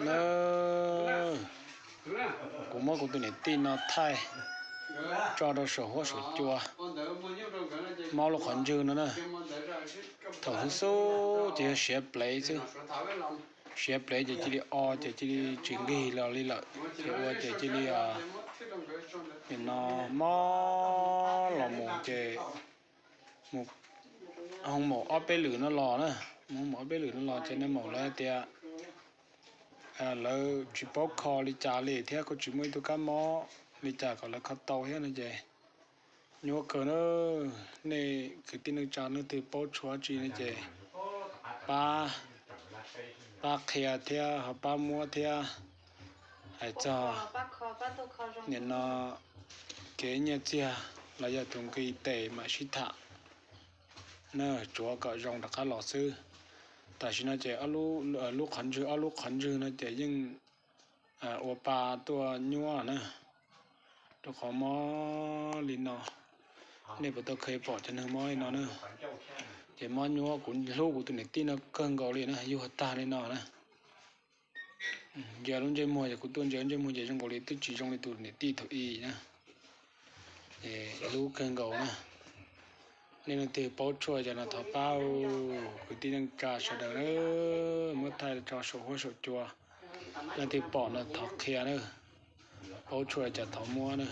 Na, kuv muab kuv tus niam tij no thaij tso rau saum huab saum cua, mob lub qhov ntswg no na. Thaum xub xub ces yog siav plev xwb, siav plev ces cia li o ces cia li tsis nqig los li lawm, ces ua ces cia li nim no mob los mus ces mus hoo maum ob peb lwm no los na, mus hoo maum ob peb lwm no los ces nej maum lawv tias lawv tsis paub kho li cas li thiab kuj tsis muaj ib tug kab mob li cas kom lawv kho tau thiab no ces nyuaj kawg na. Nej kwv tij neej tsa leej twg paub tshuaj tsi no ces pab, pab qhia thiab ho pab muab thiab. Hais txog nim no kev nyiaj txiag los yog tus nqi tes mam sib tham na, tsuav kom zoo rov qab los xwb. Tam sim no ces lub qhov ntswg, ob lub qhov ntswg no ces yeej ua pa tuaj nyuaj na, rau qhov mob li no. Nej puas tau kheev pom cov neeg mob li no na? Ces mob nyuaj, kuv hlub kuv tus niam tij no kawg nkaus li na, yuag tag li no na. Ntsia lub ntsej muag, ces kuv tuaj ntsia lub ntsej muag ces zoo nkaus li twb tsis zoo li tus niam tij thaum ub na. Es hlub kawg nkaus na. Nej leej twg paub tshuaj cov no thov pab, kwv tij neej tsa sawv daws na, muab thaij tso saum huab saum cua. Leej twg pom no thov qhia na, paub tshuaj li cas thov muab na.